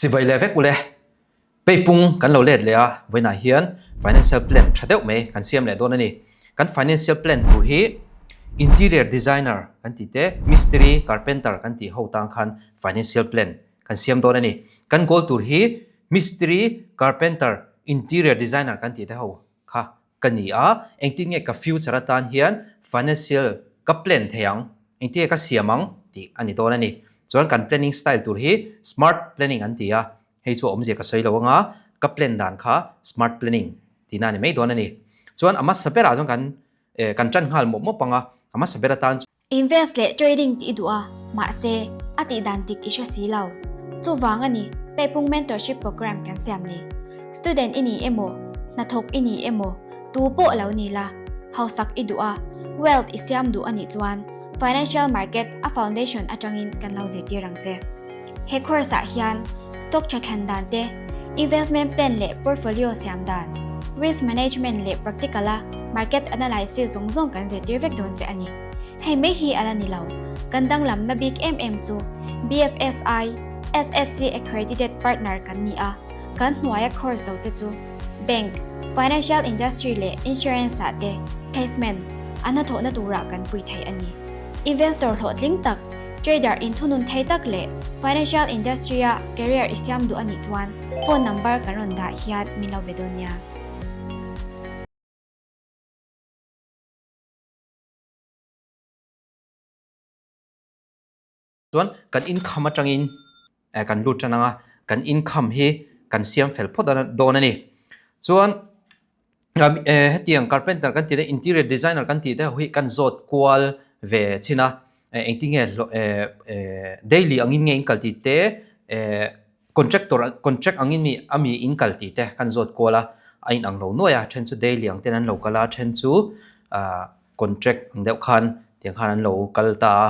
Chibai leh vek ule. Peipung kan lo let leh a, vawiinah hian financial plan tha deuh mai kan siam leh dawn a ni. Kan financial plan tur hi interior designer kan tih te, mistiri, carpenter kan tih ho tang khan financial plan kan siam dawn a ni. Kan goal tur hi mistiri, carpenter, interior designer kan tih te ho kha ka ni a, engtin nge ka future atan hian financial ka plan thei ang, engtin nge ka siam ang tih a ni dawn a ni. Chuan kan planning style tur hi smart planning an ti a, hei chu a awmzia ka sawi lo anga ka plan dan kha smart planning tihna a ni mai dawn a ni. Chuan a hmasa berah chuan kan kan tan nghal mawp mawp ang a, a hmasa ber atan chuan. Invest leh trading tih i duh a, mahse, a tih dan dik i hre si lo. Chuvang a ni, Peipung Mentorship Program kan siam ni. Student i ni emaw, hnathawk i ni emaw, tu pawh lo ni la, hausak i duh a, wealth i siam duh a nih chuan financial market a foundation atangin kan lo zirtir ang che. He course ah hian stock tha thlan dan te, investment plan leh portfolio siam dan, risk management leh practical a market analysis zawng zawng kan zirtir vek dawn che a ni. Hei mai hi a la ni lo. Kan danglamna bik em em chu BFSI, SSC Accredited Partner kan ni a, kan hnuaia course zo te chu Bank, Financial Industry leh Insurance ah te placement an hnathawhna turah kan pui thei a ni. Investor hlawhtling tak, trader inthunun thei tak leh Financial Industry a career i siam duh a nih chuan phone number kan rawn dah hian min lo be dawn nia. Chuan kan income atangin kan lut tan anga kan income hi kan siam fel phawt dawn a ni. Chuan hetiang carpenter kan tih leh interior designer kan tih te ho hi kan zawt kual ve thin a, engtin nge daily angin nge in kal tih te Contractor contract angin mi a mi in kal tih te kan zawt kual a, a inang lo nuai a, then chu daily ang ten an lo kal a, then chu ah contract ang deuh khan tiang khan an lo kal ta a,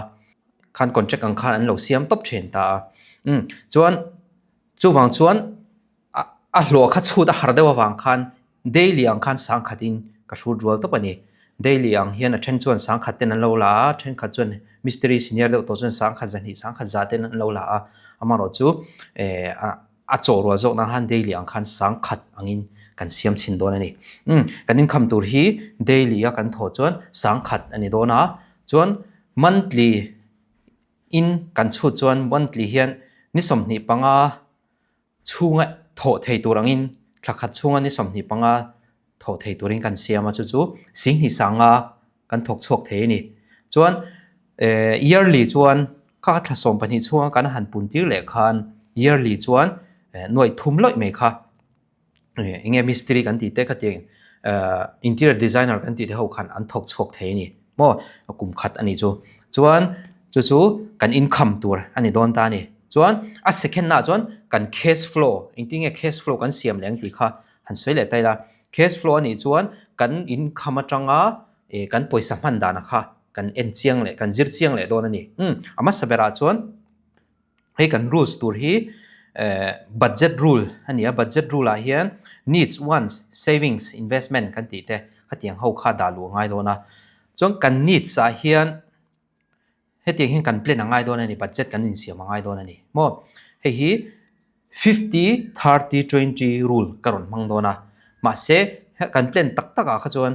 khan contract ang khan an lo siam tawp thin ta a. Umm chuan chuvang chuan a a hlawh kha chhut a har deuh avang khan Daily ang khan sangkhatin ka hrut rual tawp a ni. Daily ang hian a then chuan sangkhat ten an lo la a, thenkhat chuan mistiri senior deuh tawh chuan sangkhat zahnih sangkhat za ten an lo la a. Amaherawh chu eh a chaw rual zawk nan khan daily ang khan sangkhat angin kan siam chhin dawn a ni. Umm kan income tur hi daily a kan thawh chuan sangkhat a ni dawn a, chuan monthly in kan chhut chuan monthly hian ni 25 chhunga thawh thei tur angin thla khat chhunga ni 25 thawh thei turin kan siam a, chu chu 20 sanga kan thawk chhuak thei a ni. Chuan yearly chuan kha thla 12 chhunga kan han pun tir leh khan yearly chuan nuaih thum lawih mai kha eng nge mistiri kan tih te khatiang interior designer kan tih te ho khan an thawk chhuak thei a ni maw kum khat a nih chu. Chuan chu chu kan income tur a ni dawn ta a ni. Chuan a second naah chuan kan cash flow engtin nge cash flow kan siam leh ang tih kha han sawi leh ta ila. Cash flow a nih chuan kan income atanga eh kan pawisa hman dana kha kan en chiang leh kan zir chiang leh dawn a ni. Umm a hmasa berah chuan hei kan rules tur hi eh budget rule a ni a, budget rule ah hian needs, wants, savings, investment kan tih te khatiang ho kha dah luh a ngai dawn a. Chuan kan needs ah hian Hetiang hian kan plan a ngai dawn a ni, budget kan insiam a ngai dawn a ni maw? Hei hi 50, 30, 20 rule ka rawn hmang dawn a, mahse kan plan tak takah kha chuan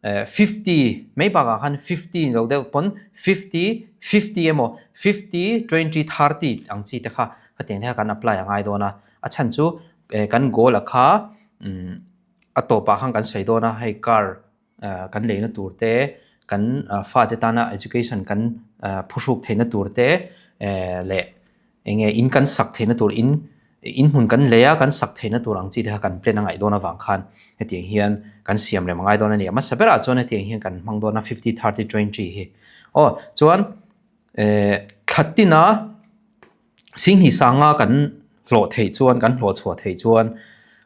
50 mai bakah khan 50 lo deuh pawn 50, 50 emaw 50, 20, 30 ang chi te kha khatiang te kha kan apply a ngai dawn a, a chhan chu kan goal a kha a tawpah khan kan sawi dawn a, hei car kan leina tur te, kan fate tana education kan phuhruk theihna tur te leh eng nge in kan sak theihna tur in in hmun kan lei a kan sak theihna tur ang chi te kha kan plan a ngaih dawn avang khan hetiang hian kan siam rem a ngai dawn a ni. A hmasa berah chuan hetiang hian kan hmang dawn a 50 30 20 hi. Aw chuan thla tina 20 sanga kan hlawh theih chuan, kan hlawh chhuah theih chuan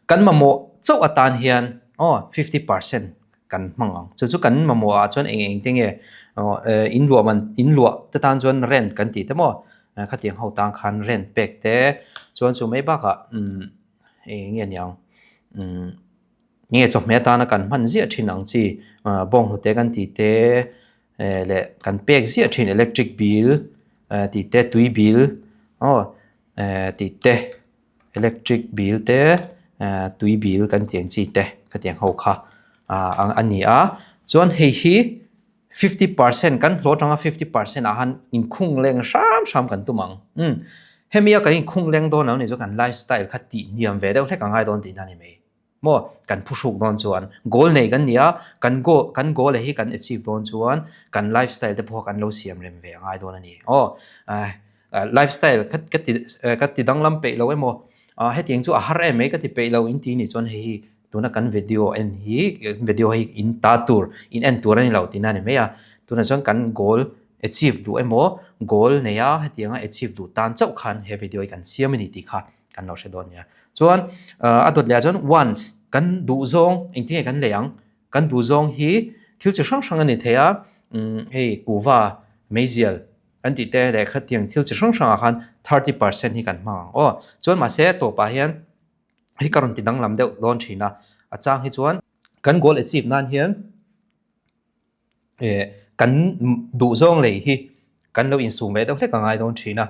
kan mamawh chauh atan hian aw 50% kan hmang ang. Chu chu kan mamawh ah chuan eng eng te nge in luah man in luah te tan chuan rent kan tih te maw khatiang ho tan khan rent pek te chuan chu mai bakah umm eng nge niang umm nge chawhmeh atana kan hman ziah thin ang chi bawnghnute kan tih te leh kan pek ziah thin electric bill tih te tui bill aw tih te. Electric bill te tui bill kan tih ang chi te khatiang ho kha a ni a. Chuan hei hi 50% kan hlawh atanga 50% ah khan inkhung leng hram hram kan tum ang. Umm hemi a kan inkhung leng dawn lo ni chu kan lifestyle kha tih hniam ve deuh hlek a ngai dawn tihna a ni mai. Maw kan phuhruk dawn chuan goal nei kan ni a, kan goal kan goal hi kan achieve dawn chuan kan lifestyle te pawh kan lo siam rem ve a ngai dawn a ni. Aw lifestyle ka ka ti ka ti danglam peih lo emaw hetiang chu a har em mai ka ti peih lo in ti nih chuan hei hi tuna kan video en hi video hi in ta tur in en tur a ni lo tihna a ni mai a. Tunah chuan kan goal achieve duh emaw goal nei a hetianga achieve duh tan chauh khan he video hi kan siam a ni tih kha kan lo hre dawn nia. Chuan a dawt leh ah chuan once kan duh zawng engtin nge kan lei ang? Kan duh zawng hi thil chi hrang hrang a ni thei a, hei kuhva, meizial kan tih te leh khatiang thil chi hrang hrang ah khan 30% hi kan hmang ang aw. Chuan mahse a tawpah hian hei ka rawn ti danglam deuh dawn thin a, a chang hi chuan kan goal achieve nan hian eh kan duh zawng lei hi kan lo insum ve deuh hlek a ngai dawn thin a.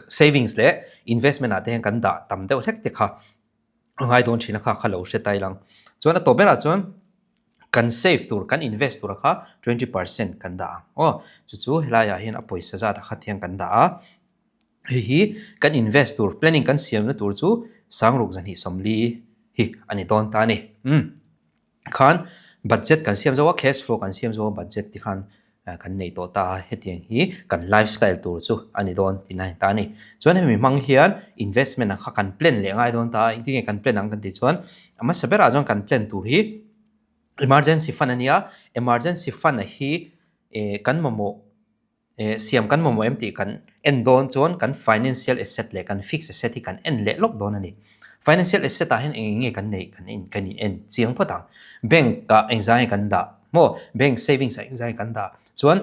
Savings leh investment ah te hian kan dah tam deuh hlek te kha a ngai dawn thin a kha kha lo hre tai lang. Chuan a tawp berah chuan kan save tur kan invest tur kha 20% kan dah ang aw. Chu chu helai ah hian a pawisa zat a khat hian kan dah a. Hei hi kan invest tur planning kan siamna tur chu sangruk zahnih 40 hi a ni dawn ta a ni. Umm. Khan budget kan siam zo a, cash flow kan siam zo a, budget te khan kan nei tawh ta a, hetiang hi kan lifestyle tur chu a ni dawn tih na a ni ta a ni. Chuan hemi hmang hian investment ang kha kan plan leh ngai dawn ta a, engtin nge kan plan ang kan tih chuan a hmasa berah chuan kan plan tur hi emergency fund a nia, emergency fund hi kan mamawh Eh, siam kan mamawh em tih kan en dawn chuan kan financial asset leh kan fixed asset hi kan en leh lawk dawn a ni. Financial asset ah hian eng nge kan neih kan en kan in en chiang phawt ang. Bank ah engzah nge kan dah maw? Bank savings ah engzah nge kan dah? Chuan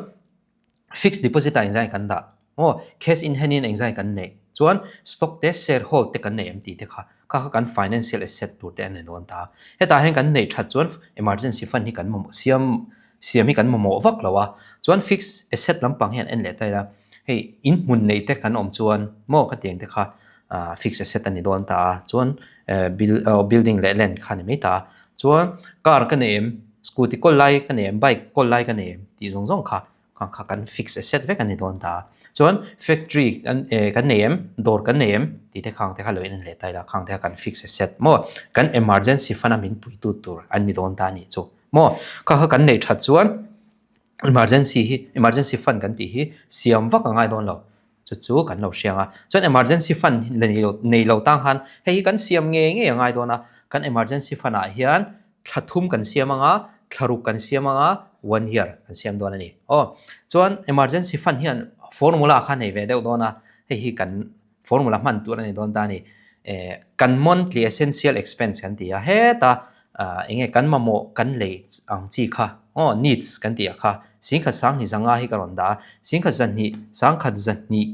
fixed deposit ah engzah nge kan dah maw? Cash in hand in engzah nge kan neih? Chuan stock te share hold te kan nei em tih te kha kha kha kan financial asset tur te an ni dawn ta. Hetah hian kan neih that chuan emergency fund hi kan mamawh siam Siam hi kan mamawh vak lo a, chuan fix asset lampang hian en leh ta ila, hei in hmun nei te kan awm chuan maw khatiang te kha fix asset a ni dawn ta a, chuan building leh land kha a ni mai ta a, chuan car ka nei em, scooty kawl lai ka nei em, bike kawl lai ka nei em tih zawng zawng kha khang kha kan fix asset vek a ni dawn ta a, chuan factory kan nei em, dawr kan nei em tih te khang te kha lo in en leh ta ila, khang te kha kan fix asset maw kan emergency fund a min puitu tur an ni dawn ta a nih chu. Maw? Kha kha kan neih that chuan emergency hi, emergency fund kan tih hi siam vak a ngai dawn lo. Chu chu kan lo hriang a. Chuan emergency fund nei lo nei lo tang khan hei hi kan siam ngei ngei a ngai dawn a. Kan emergency fund ah hian thla thum kan siam anga, thla ruk kan siam anga, one year kan siam dawn a ni. Aw. Chuan emergency fund hian formula kha nei ve deuh dawn a. Hei hi kan Formula hman tur a ni dawn ta a ni. Eh, kan monthly essential expense kan ti a, heta eng nge kan mamawh kan lei ang chi kha, aw needs kan tih ah kha, singkhat sanghnih zanga hi ka rawn dah a, singkhat zahnih, sangkhat zahnih,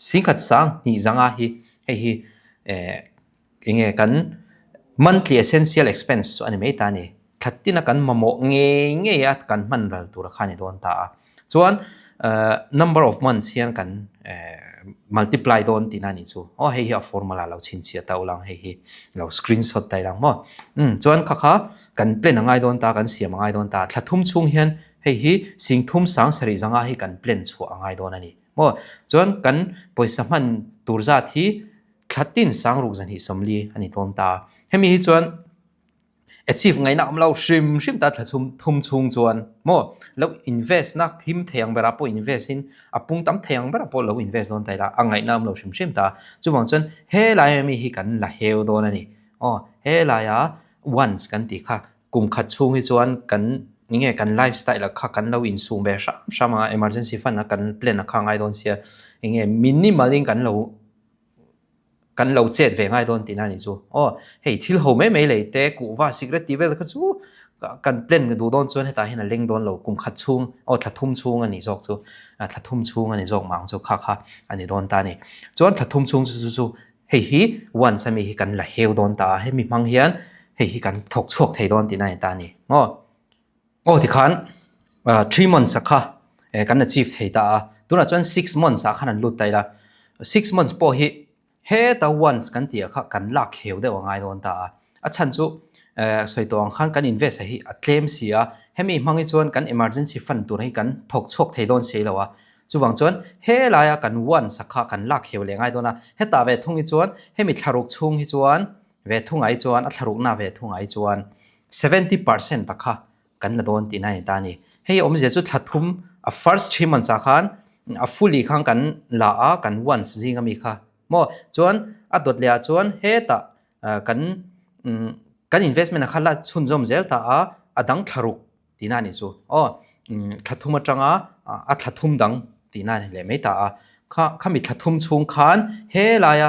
singkhat sanghnih zanga hi hei hi eh eng nge kan monthly essential expense chu a ni mai ta a ni. Thla tina kan mamawh ngei ngei a kan hman ral tur a kha a ni dawn ta a. Chuan number of months hian kan multiply dawn tihna a nih chu. Aw hei hi a formula lo chhinchhiah ta ulang hei hi lo screenshot ta ilang maw. Umm chuan kha kha kan plan a ngai dawn ta kan siam a ngai dawn ta. Thla thum chhung hian hei hi singthum 7000 zanga hi kan plan chhuah a ngai dawn a ni maw. Chuan kan pawisa hman tur zat hi thla tin 6000 zahnih 40 a ni dawn ta. Hemi hi chuan Achieve ngaihna awm lo hrim hrim ta thla chhum thum chhung chuan maw lo invest na him thei ang berah pawh invest in a pung tam thei ang berah pawh lo invest dawn ta ila a ngaihna awm lo hrim hrim ta. Chuvang chuan helai ami hi kan la heu dawn a ni. Aw helaia once kan tih kha kum khat chhung hi chuan kan enge kan lifestyle ah kha kan lo insum ve hram hram a emergency fund a kan plan a kha ngai dawn sia enge minimal in kan lo Kan lo chet ve ngai dawn tihna a nih chu. Aw, hei thil ho mai mai lei te, kuhva, cigarette tih vel kha chu kan plan duh dawn chuan hetah hian a leng dawn lo. Kum khat chhung, aw thla thum chhung a nih zawk chu, thla thum chhung a ni zawk mah ang chu kha kha a ni dawn ta a ni. Chuan thla thum chhung chu chu chu hei hi once a mi hi kan la heu dawn ta a, hemi hmang hian hei hi kan thawk chhuak thei dawn tihna a ni ta a ni. Aw. Aw tikhan 3 months a kha kan achieve thei ta a, tunah chuan 6 months ah khan an lut ta ila, 6 months pawh hi. Heta once kan tih ah kha kan lak heu deuh a ngai dawn ta a. A chhan chu sawi tawh ang khan kan invest a hi a tlem si a, hemi hmang hi chuan kan emergency fund tur hi kan thawk chhuak thei dawn si lo a. Chuvang chuan helaia kan once a kha kan lak heu leh ngai dawn a, hetah ve thung hi chuan hemi thlaruk chhung hi chuan ve thungah hi chuan a thlarukna ve thungah hi chuan 70% a kha kan la dawn tihna a ni ta a ni. Hei awmzia chu thla thum a first 3 months ah khan a fully khan kan la a, kan once zing ami kha maw? Chuan a dawt leh ah chuan hetah kan kan investment ah kha la chhunzawm zel ta a, a dang thla ruk tihna a nih chu. Aw thla thum atanga a thla thum dang tihna a ni leh mai ta a. Kha khami thla thum chhung khan helaia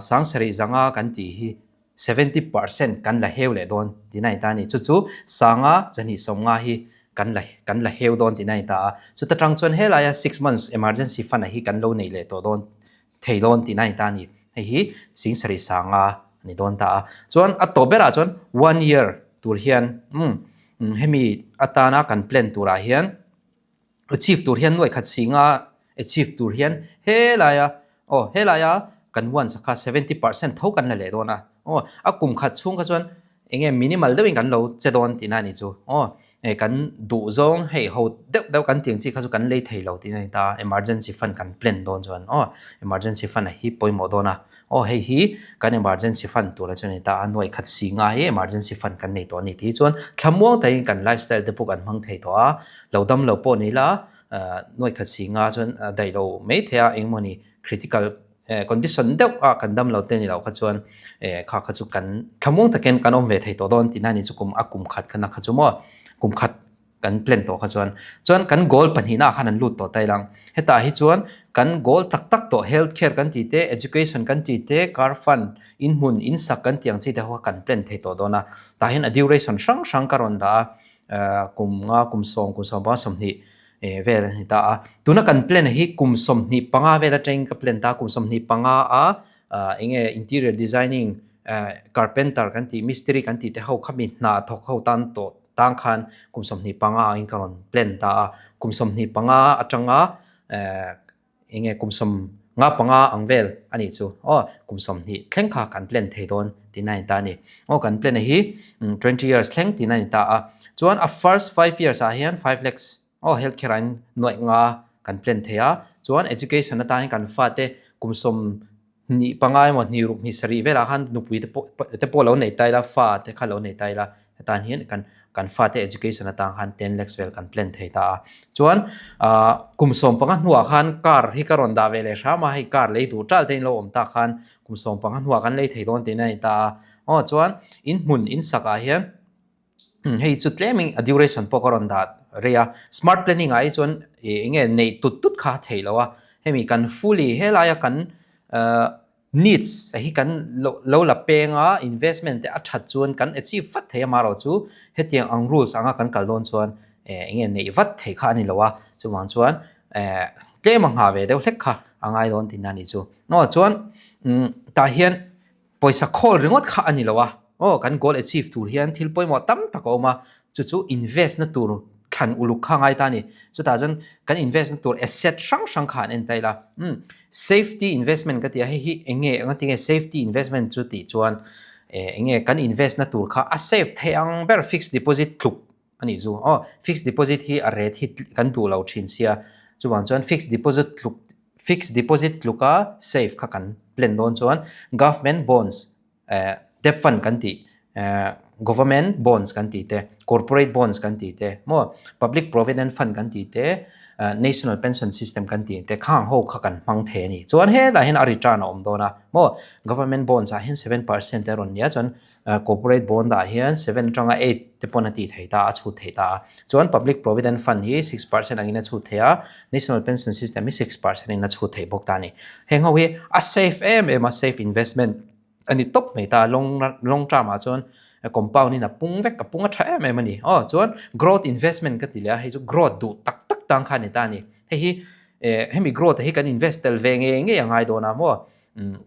sangsarih zanga kan tih hi 70% kan la heu leh dawn tihna a ni ta a ni. Chu chu sanga zahnih sawmnga hi kan la kan la heu dawn tihna a ni ta a. Chuta tang chuan helaia 6 months emergency fund ah hi kan lo nei leh tawh dawn thei dawn tihna a ni ta a ni. Hei hi singsarih sanga a ni dawn ta a. Chuan a tawp berah chuan 1 year tur hian umm hemi atana kan plan turah hian achieve tur hian nuaih khat singa achieve tur hian helaia aw helaia kan once kha 70% tho kan la leh dawn a aw a kum khat chhung kha chuan enge minimal deuhin kan lo che dawn tihna a ni chu aw eh kan duh zawng hei ho deuh deuh kan tih ang chi kha chu kan lei thei lo tihna a ni ta emergency fund kan plan dawn chuan aw emergency fund a hi pawimawh dawn a aw hei hi kan emergency fund tur a chu a ni ta a nuaih khat si nga hi emergency fund kan nei tawh a ni tih hi chuan thlamuang takin kan lifestyle te pawh kan hmang thei tawh a lo dam lo pawh ni ila nuaih khat si nga chuan a daih lo mai thei a engmawni critical condition deuh a kan dam lo te ni loh kha chuan kha kha chu kan thlamuang takin kan awm ve thei tawh dawn tihna a ni chu kum a kum khat kha na kha chu maw kum khat kan plan tawh kha chuan chuan kan goal pahnihna ah khan an lut tawh ta ilang hetah hi chuan kan goal tak tak tawh health care kan tih te education kan tih te car fund inhmun insak kan tih ang chi te ho kha kan plan thei tawh dawn a tah hian a duration hrang hrang ka rawn dah a kum nga kum sawm kum sawm panga 20 vel a ni ta a tuna kan plan hi kum 25 vel atangin ka plan ta kum 25 a enge interior designing carpenter kan tih mistiri kan tih te ho kha mi hna thawk ho tan tawh tang khan kum 25 angin ka rawn plan ta a kum 25 atanga enge kum 55 ang vel a nih chu aw kum 20 thleng kha kan plan thei dawn tihna a ni ta a ni aw kan plan hi 20 years thleng tihna a ni ta a chuan a first 5 years ah hian 5 lakhs aw health care ah in nuaih nga kan plan thei a chuan education atan hian kan fate kum 25 emaw hnih ruk hnih sarih velah khan nupui te pawh te pawh lo nei ta ila fa te kha lo nei ta ila hetan hian kan kan fate education atang khan 10 lakhs vel kan plan thei ta a chuan ah kum 15 hnuah khan car hi ka rawn dah ve leh hram a hei car lei duh tal te in lo awm tak khan kum 15 hnuah kan lei thei dawn tihna a ni ta a aw chuan inhmun insak ah hian hei chu tlemin a duration pawh ka rawn dah rei a smart planning ah hi chuan eng nge neih tut tut kha a theih loh a hemi kan fully helaia kan needs hi kan lo la peng a investment te a that chuan kan achieve vat thei a marawh chu hetiang ang rules anga kan kal dawn chuan eng nge neih vat theih kha a ni lo a chuvang chuan tlem a nghah ve deuh hlek kha a ngai dawn tihna a nih chu aw chuan tah hian Pawisa khawl ringawt kha a ni lo a, aw kan goal achieve tur hian thil pawimawh tam tak a awm a, chu chu invest na tur thlan uluk kha ngai ta a ni. Chutah chuan kan invest na tur asset hrang hrang kha an en ta ila, umm safety investment ka ti a, hei hi eng nge eng ati nge safety investment chu tih chuan eh eng nge kan invest na tur kha a safe thei ang ber fixed deposit tluk a nih chu. Aw fixed deposit hi a rate hi kan duh lo thin sia, chuvang chuan fixed deposit tluk Fixed deposit tluka safe kha kan plan dawn chuan government bonds eh debt fund kan tih eh government bonds kan tih te, corporate bonds kan tih te maw public provident fund kan tih te eh national pension system kan tih te khang ho kha kan hmang thei a ni. Chuan helaiah hian a return a awm dawn a maw government bonds ah hian 7% te a rawn nia chuan Corporate bond ah hian 7 atanga 8 te pawn a tih theih ta a, a chhut theih ta a. Chuan Public Provident Fund hi 6% angin a chhut theih a, National Pension System hi 6% in a chhut theih bawk ta a ni. Heng ho hi a safe em em a, safe investment a ni tawp mai ta a, long long term ah chuan compound in a pung vek, a pung a tha em em a ni. Aw chuan growth investment ka ti leh a, hei chu growth duh tak tak tang kha a ni ta a ni. Hei hi hemi growth hi kan invest tel ve ngei ngei a ngai dawn a maw?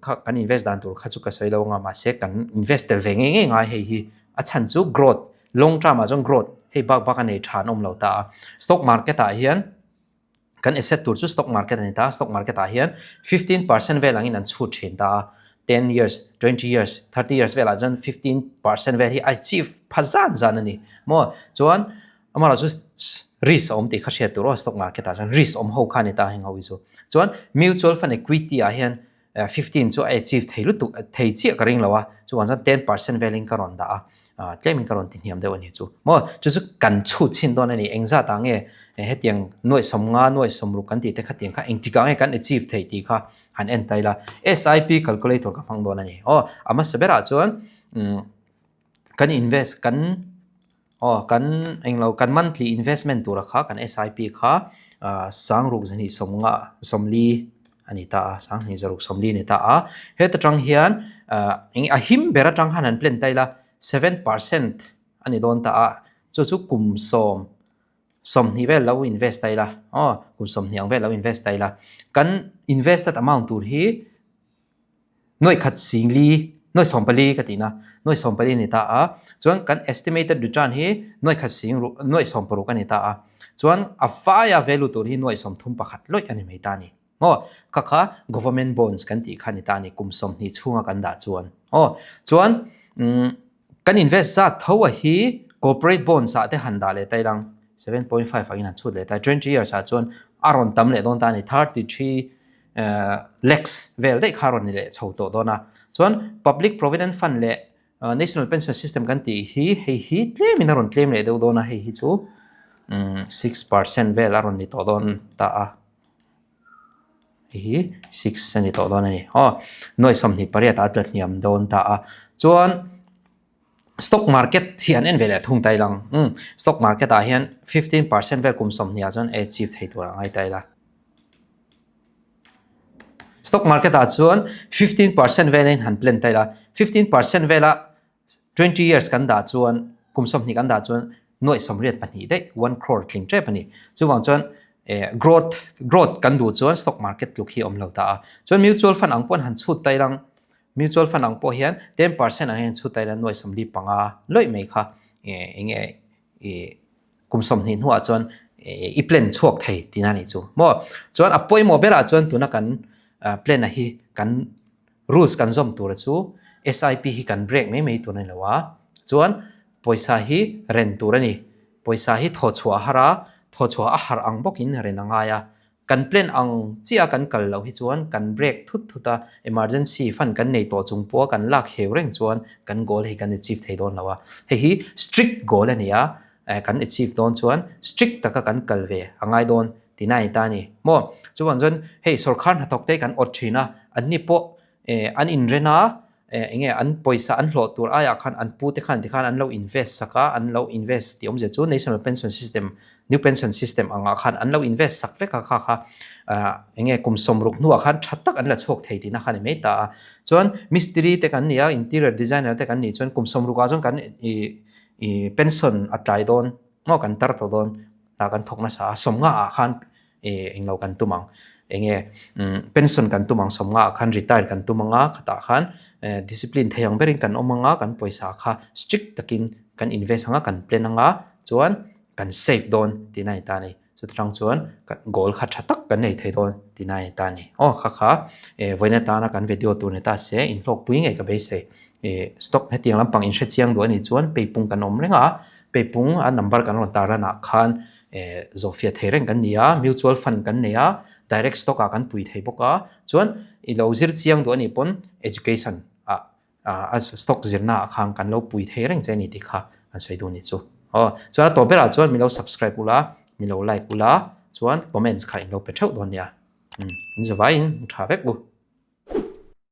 Kha kan invest dan tur kha chu ka sawi lo anga mahse kan invest tel ve ngei ngei ngai hei hi a chhan chu growth long term ah chuan growth hei bak bak a nei tha an awm lo ta a stock market ah hian Kan asset tur chu stock market a ni ta a, stock market ah hian 15% vel angin an chhut thin ta a, 10 years, 20 years, 30 years velah chuan 15% vel hi a achieve pha zan zan a ni maw? Chuan amaherawhchu chu risk a awm tih kha hriat tur aw stock market ah chuan risk awm ho kha a ni ta heng ho hi chu. Chuan mutual fund equity ah hian 15 chu a achieve thei lutuk thei chiah ka ring lo a, chuvang chuan 10% velin ka rawn dah a, tlemin ka rawn ti hniam deuh a ni chu. Maw chu chu kan chhut chhin dawn a ni, engzat ah nge hetiang nuaih sawmnga nuaih sawmruk kan tih te kha tiang kha engtikah nge kan achieve thei tih kha han en ta ila, SIP calculator ka hmang dawn a ni. Aw a hmasa berah chuan kan invest kan aw kan englo kan monthly investment tura kha kan SIP kha sangruk zahnih sawmnga sawmli a ni ta a sanghnih zaruk sawmli a ni ta a heta tang hian eng a him ber atang khan han plan ta ila 7% a ni dawn ta a chu chu kum sawm 20 vel lo invest ta ila aw kum 20 ang vel lo invest ta ila kan invested amount tur hi Nuaih khat singli, nuaih 14 ka tihna, nuaih 14 a ni ta a, chuan kan estimated return hi nuaih khat sing ruh, nuaih 16 a ni ta a, chuan a vaia value tur hi nuaih 31 lawih a ni mai ta a ni. Aw, kha kha government bonds kan tih kha a ni ta a ni, kum 20 chhunga kan dah chuan. Aw, chuan umm kan invest zat tho a hi corporate bonds ah te han dah leh ta ilang, 7.5 angin han chhut leh ta, 20 years ah chuan a rawn tam leh dawn ta a ni, 33 lakhs vel daih kha a rawn ni leh chho tawh dawn a. Chuan Public Provident Fund leh National Pension System kan tih hi hei hi tlemin a rawn tlem leh deuh dawn a, hei hi chu 6% vel a rawn ni tawh dawn ta a. Hei hi 6 a ni tawh dawn a ni. Aw, nuai 28 ah a tla hniam dawn ta a. Chuan Stock market hi an en ve leh thung ta ilang. Umm stock market ah hian 15% vel kum 20 ah chuan achieve thei tur a ngai ta ila. Stock market ah chuan 15% velin han plan ta ila. 15% vela 20 years kan dah chuan kum 20 kan dah chuan nuaih 82 daih 1 crore tling tep a ni. Chuvang chuan growth growth kan duh chuan stock market tluk hi a awm lo ta a. Chuan mutual fund ang pawn han chhut ta ilang. Mutual fund ang pawh hian 10% ang hian chhut ta ila nuaih 45 lawih mai kha eng nge i kum 20 hnuah chuan i plan chhuak thei tihna a nih chu maw. Chuan a pawimawh berah chuan tuna kan plan a hi kan rules kan zawm tura chu SIP hi kan break mai mai tur a ni lo a, chuan pawisa hi ren tur a ni. Pawisa hi thawchhuah a har a, thawchhuah a har ang bawkin ren a ngai a. Kan plan ang chiah a kan kal loh hi chuan kan break thut thut a, emergency fund kan nei tawh chung pawha kan lak heu reng chuan kan goal hi kan achieve thei dawn lo a. Hei hi strict goal a ni a, kan achieve dawn chuan strict taka kan kal ve a ngai dawn tihna a ni ta a ni maw. Chuvang chuan hei sorkar hnathawk te kan awt thin a, anni pawh an inren a, eng nge an pawisa an hlawh tur aiah khan an pute khan tikhan an lo invest sak a, an lo invest tih awmzia chu National Pension System, New Pension System angah khan an lo invest sak vek a kha kha eng nge kum 60 hnuah khan tha tak an la chhuak thei tihna kha a ni mai ta a. Chuan mistiri te kan ni a, interior designer te kan nih chuan kum 60 ah chuan kan ih pension a tlai dawn maw kan tar tawh dawn tah kan thawk nasa a, 50 ah khan englo kan tum ang enge pension kan tum ang 50 ah khan retire kan tum anga khatah khan discipline thei ang berin kan awm anga kan pawisa kha strict takin kan invest anga kan plan anga chuan kan save dawn tihna a ni ta a ni chutang chuan goal kha tha tak kan nei thei dawn tihna a ni ta a ni aw kha kha vawiin atana kan video tur ni ta se inhlawkpui ngei ka beisei stock hetiang lampang inhre chiang duh a nih chuan peipung kan awm reng a peipung a number kan rawn tarlan ah khan Zawhfiah thei reng kan ni a, mutual fund kan nei a, direct stock ah kan pui thei bawk a, chuan i lo zir chiang duh a nih pawn education ah a stock zirna ah khan kan lo pui thei reng che a ni tih kha kan sawi duh a nih chu. Aw, chuan a tawp berah chuan min lo subscribe ula, min lo like ula, chuan comments kha in lo pe theuh dawn nia. In zavaiin tha vek u.